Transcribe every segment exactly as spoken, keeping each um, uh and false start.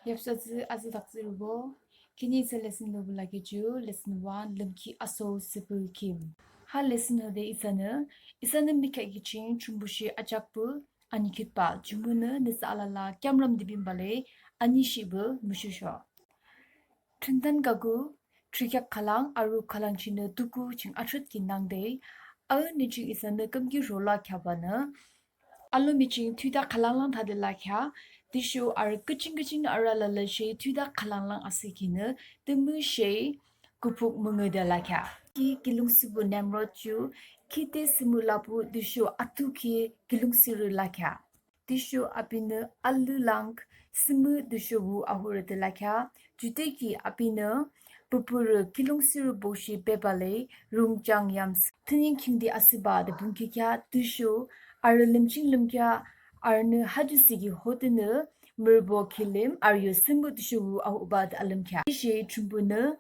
Yapsa tsü atsüdak tsürübo, khihni isa lesson lupü lakhi ju lesson one, lümkhi aso süpü khim. Ha lesson hode isanü, isanü mükheahkhi ching Thrünpuh shi ajakpü anikhitbah, jumonü nüsa alala kamram dibinbah le anishihpü mushuso. Thrüntan kaku, thürükheak khülang arü khülang chingnü tuku ching athrütkhi nangde, aunü ching isanü kümki rola kheahbanü, alomi ching thiyuta khülang lang thade lakheah, tüsho arü küching küching arü lalashe thiyuta khülang lang asükhinü, tümüshe küpük müngüde lakheah. Ki kiulongthsüpuh Nimrod ju, khide sühmüh lapü tüsho atukhi kiulongthsürü lakheah. Tüsho apinü alülang sühmüh tüsho wuh ahorü de lakheah. Judüki apinü püpürü kiulongthsürü boshi bebah le rungjang yamsü. Thüning khingdi asühbah de pungkikheah tüsho arü lümching lümkheah, arünü haju thsükhi hodenü mürübo kilim arü yo sühmüh tüsho wuh ahobah de alümkheah. Tüshe Thrünpuhnü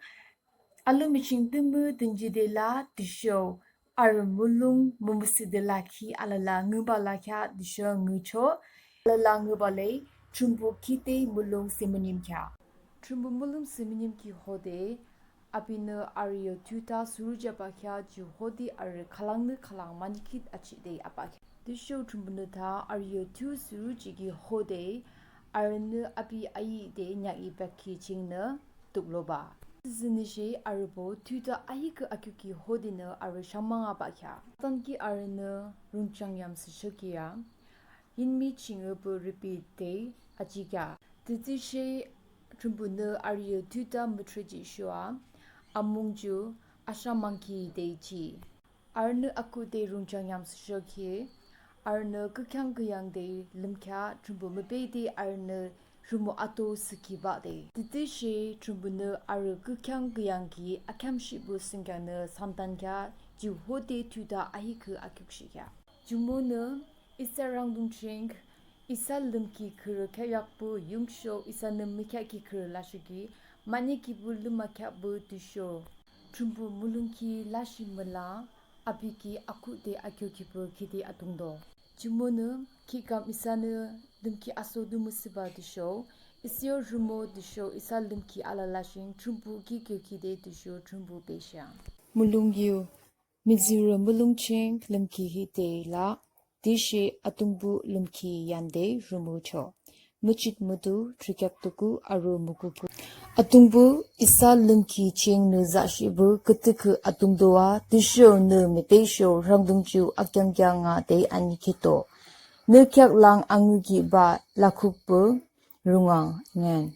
alomi ching tümü dünjide la tüsho arü mulong mümüsühde lakhi alala ngübah lakheah tüsho ngüchoh. Alala ngübah le Thrünpuh khide mulong thsümünimkheah. Thrünpuh mulong thsümünimkhi hode, apinü arü yo thiyuta thsürü jihbah kheah ju hode arü khülangnü khülang manikhit achihde abah kheah. Tüsho Thrünpuhnü tha arü yo thiyuta thsürü jihkhi hode, arünü api ayihde nyak-i bekhi chingnü tuklobah. Tüsünüshe arübo thiyuta ahihkhüh akhiukkhi hodenü arü shangmang abah kheah. Satan ki arünü rungjang yamsü shokhi a, yinmi chingnü pü rüpide ajikheah. Tütüshe Thrünpuhnü arü yo thiyuta müthri jihshoa, amung ju ashangmangkhi de ji. Arünü akhuhde rungjang yamsü shokhi, arünü kükheang küyangde lümkheah, Thrünpuh mübede arünü rhimo ato thsükhibah de. Tütüshe Thrünpuhnü arü kükheang küyangkhi akheamshihpü thsungkheaknü sangtankheah, ju hode thiyuta ahihkhüh akhiukshihkheah. Jumonü isa rangdung ching, isa lümkhi khürü kheahpü yungsho isanü mükheahkhi khürü lasho ki, manikhitpü lümakheahpü tüsho Thrünpuh mulongkhi lashe müla, api ki akhuhde akhiukkipü khide atungdo. Jumonü khikam isanü lümkhi aso du müsühbah tüsho, isa yo rhimo tüsho isa lümkhi alala ching Thrünpuh ki khiukkide tüsho Thrünpuh beshang. Mulong yu, mihtsürü mulong ching lümkhi hide la, tüshe Atungpuh lümkhi yande rhimochoh. Müchit mütü thürükheak tuku arü mukupu. Atungpuh isa lümkhi chingnü zahshihpü küdükhüh atungdo a, tüsho nü mübesho rangdung ju akeangkeang a de anikhitdo. Nü kheak lang angükibah lakhukpü rungang ngen.